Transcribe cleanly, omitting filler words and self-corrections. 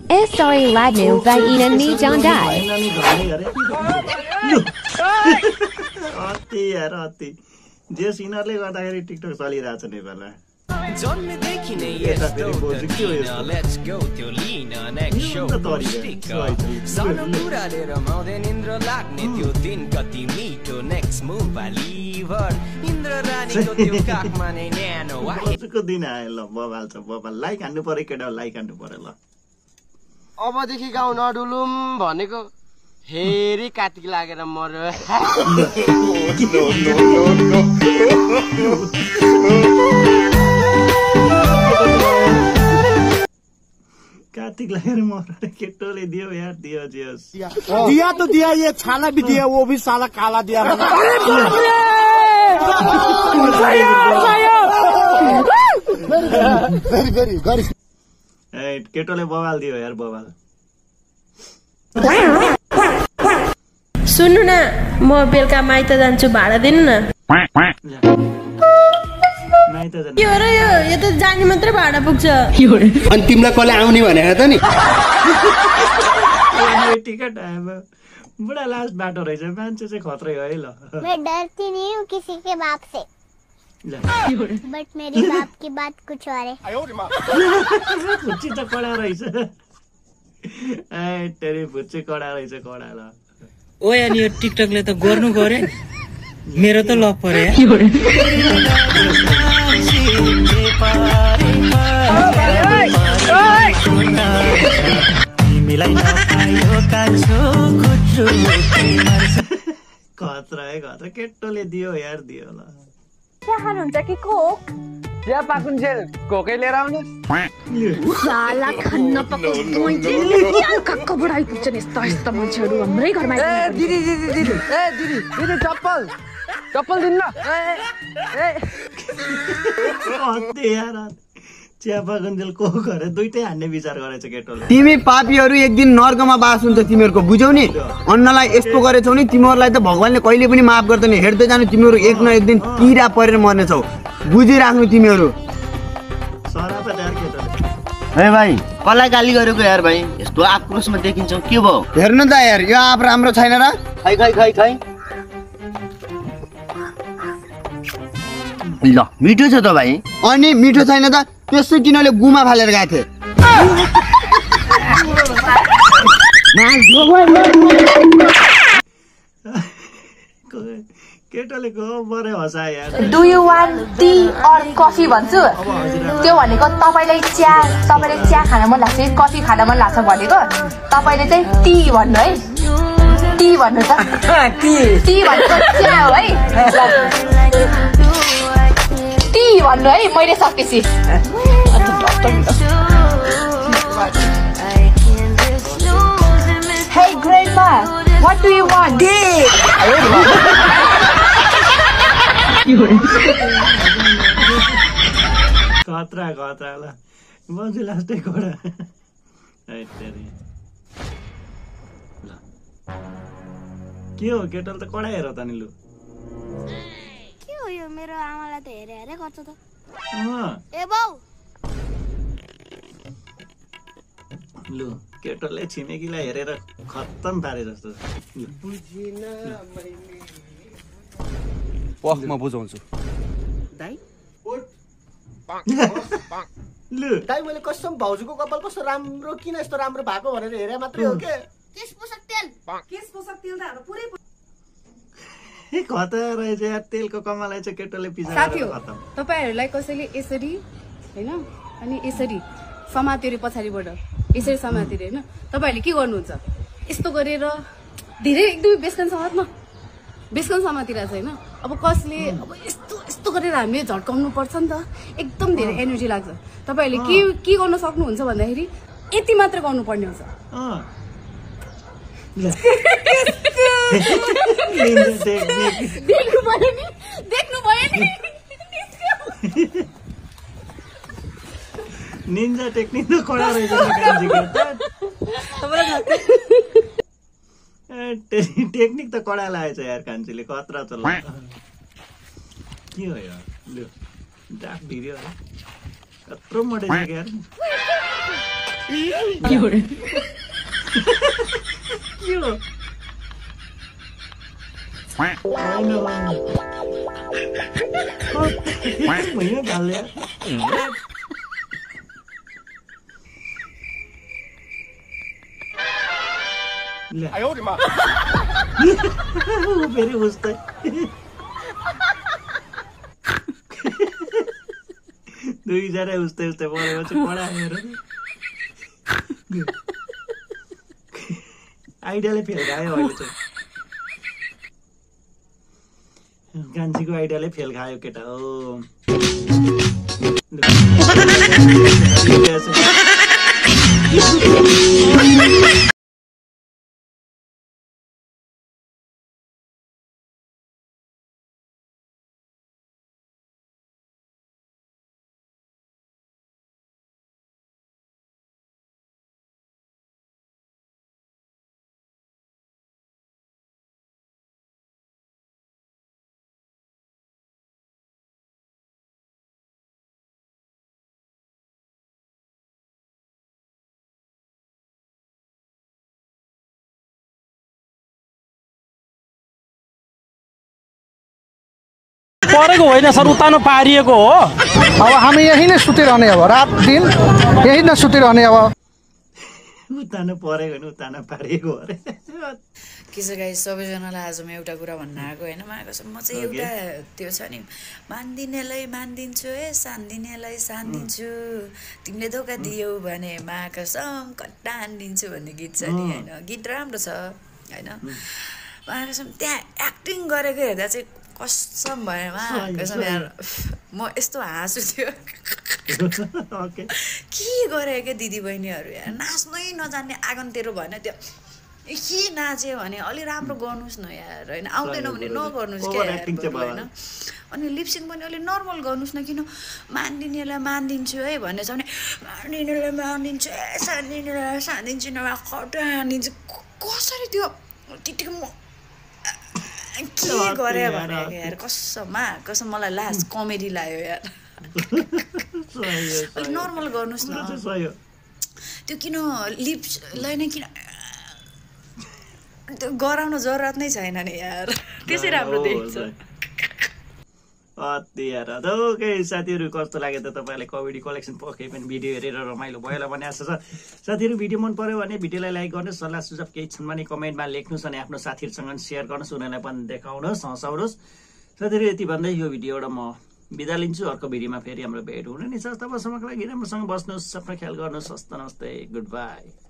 Sorry Ladnu vai ina ni John die. अति यार अति जे सिनरले गर्दाखेरि टिकटक चलिरहेछ नेपालमा जन्मदेखि नै यस्तो लेट्स गो त्यो लिन नेक्स्ट शो सानो कुराले रमाउँदै निन्द्र लाग्ने त्यो दिन कति मिठो नेक्स्ट मुभ लिभर इन्द्र रानीको त्यो काखमा नै न्यानो वाइको दिन आयो ल बबाल छ बबाल लाइक हान्नु पर्यो केटा लाइक हान्नु पर्यो ल अबदेखि गाउँ नडुलुम भनेको फेरि कार्तिक लागेर मर्यो कार्तिक लागेर मर्यो केटोले दियो यार दियो जियोस दिया तो दिया ये छाना भी दिया वो भी साला काला दिया वेरी केटोले बवाल दियो यार बवाल सुन्नु न म बेलुका माइत जान्छु भाडा दिनु न यो र यो त जाने मात्रै भाडा पुग्छ अनि तिमीलाई कसले आउने भनेर त नि टिकट आयो बुढा लास्ट बाटो रहेछ मान्छे चाहिँ खत्रै हो है ल मैं डरती नहीं हूँ किसी के बाप से बट मेरी बाप की बात कुछ और है फुच्ची त कडा रहेछ तेरी फुच्ची कडा रहेछ कडा ल ओ अनि यो टिकटकले त गर्नु गरे मेरो त लप पर्यो खतरा है खतरा केटोले दियो यार दियो ल चिया खानुहुन्छ कि कोक चिया पाकुन्जेल कोकै लिएर आउनु साला खान्न पकाउँछु कक्क बढाइ पुग्छ नि यस्ता यस्ता मान्छेहरू हाम्रै घरमा दिदी चप्पल दिन्न यार चिया पाकुन्जेल को गरे दुईटै हान्ने विचार गरेछ केटोले तिमी पापीहरू एक दिन नर्कमा बास हुन्छ तिमीहरूको बुझ्यौ नि अन्नलाई यस्तो गरेछौ नि तिमीहरूलाई त भगवानले कहिले पनि माफ गर्दैन हेर्दै जानु तिमीहरू एक न एक दिन किरा परेर मर्नेछौ बुझिराख्नु तिमीहरू ए भाइ कसलाई गाली गरेको यार भाइ यस्तो आक्रोशमा देखिन्छौ के भयो हेर्नु त यार यो आप राम्रो छैन र खाइ ल मिठो छ त भाइ अनि मिठो छैन त त्यसै किनले गुमा फालेर गएको थिए केटोले को बरे हसाए यार do you want tea or coffee भन्छु त्यो भनेको तपाईले चिया खान मन लाग्छ कफी खान मन लाग्छ भनेको तपाईले चाहिँ टी भन्नु है टी भन्नु त टी भनेको चिया हो है टी भन्नु है मैले सकेपछि Hey grandma, what do you want? खतरा ल बन्छु लास्टै कोडा के हो केटल त कडा हेर त नि लु के हो यो मेरो आमालाई त हेरे गर्छ त ए बाउ लु केटलले छिमेकीलाई हेरेर खत्तम पारे जस्तो म बुझाउँछु दाइ लु दाइ मैले कसम भाउजूको कपाल कस्तो राम्रो किन यस्तो राम्रो भएको भनेर हेरे मात्रै हो के केश पोषक तेल त हाम्रो पुरै खतरा रहेछ यार तेलको कमालाई चाहिँ केटोले पिसा खत्तम तपाईहरुलाई कसैले यसरी हैन अनि यसरी समातेर पछाडीबाट यसरी समातेर हैन तपाईहरुले के गर्नुहुन्छ यस्तो गरेर धेरै एकदमै बेस्कन समातेर छैन अब कसले अब यस्तो गरेर हामीले झट्काउनु पर्छ नि त एकदम धेरै एनर्जी लाग्छ तपाईहरुले के गर्न सक्नुहुन्छ भन्दाखेरि यति मात्र गर्नु पर्ने हुन्छ देख्नु भयो नि निन्जा टेक्निक त कडा रहेछ टेक्निक त कडा लागेछ यार कान्छीले खतरा छ ल के हो यार लु डाक भिडियो कत्रो मोटे छ यार फेरि उस्तै दुईजना उस्तै उस्तै परेपछि पढाएर आइडियाले फेल खायो अहिले चाहिँ कान्छीको आइडियाले फेल खायो केटा हो परेको होइन सर उतानो पारिएको हो अब हामी यही नै सुतिरहने अब रात दिन यही नै सुतिरहने अब उतानो परेको होइन उतानो पारिएको अरे के छ गाइस सबैजनालाई आज म एउटा कुरा भन्न आएको होइन म चाहिँ एउटा त्यो छ नि मान्दिनेलाई मान्दिन्छु सान्दिनेलाई सान्दिन्छु तिमीले धोका दियौ भने महाकसम कट्टा हान्दिन्छु भन्ने गीत छ नि होइन गीत राम्रो छ होइन महाकसम त्यहाँ एक्टिङ गरेको हेर्दा चाहिँ कसम भयो महाकसम यार म यस्तो हाँसु थियो के गरे क्या दिदी बहिनीहरू यार नाच्नै नजान्ने आँगन तेरो भएन त्यो के नाच्यो भने अलि राम्रो गर्नुहोस् न यार होइन आउँदैन भने नगर्नुहोस् क्या होइन अनि लिपसिङ पनि अलि नर्मल गर्नुहोस् न किन मान्दिनेलाई मान्दिन्छु है भन्ने छ भने मान्दिनेलाई मान्दिन्छु सान्दिनेलाई सान्दिन्छु नभए खटा हानिदिन्छु कसरी त्यो त्यतिको म के गरे भने यार कसम मलाई लास्ट कमेडी लाग्यो यार अलिक नर्मल गर्नुहोस् न त्यो किन लिप्सलाई नै किन त्यो गराउन जरुरत नै छैन नि यार त्यसै राम्रो देखिन्छ अति यार ओके साथीहरू कस्तो लाग्यो त तपाईँलाई कमेडी कलेक्सन पक्कै पनि भिडियो हेरेर रमाइलो भयो होला भन्ने आशा छ साथीहरू भिडियो मन पर्यो भने भिडियोलाई लाइक गर्नुहोस् सल्लाह सुझाव केही छन् भने कमेन्टमा लेख्नुहोस् अनि आफ्नो साथीहरूसँग सेयर गर्नुहोस् उनीहरूलाई पनि देखाउनुहोस् हँसाउनुहोस् साथीहरू यति भन्दै यो भिडियोबाट म बिदा लिन्छु अर्को भिडियोमा फेरि हाम्रो भेट हुने नै छ तबसम्मको लागि राम्रोसँग बस्नुहोस् आफ्नो ख्याल गर्नुहोस् हस्त नमस्ते गुड बाई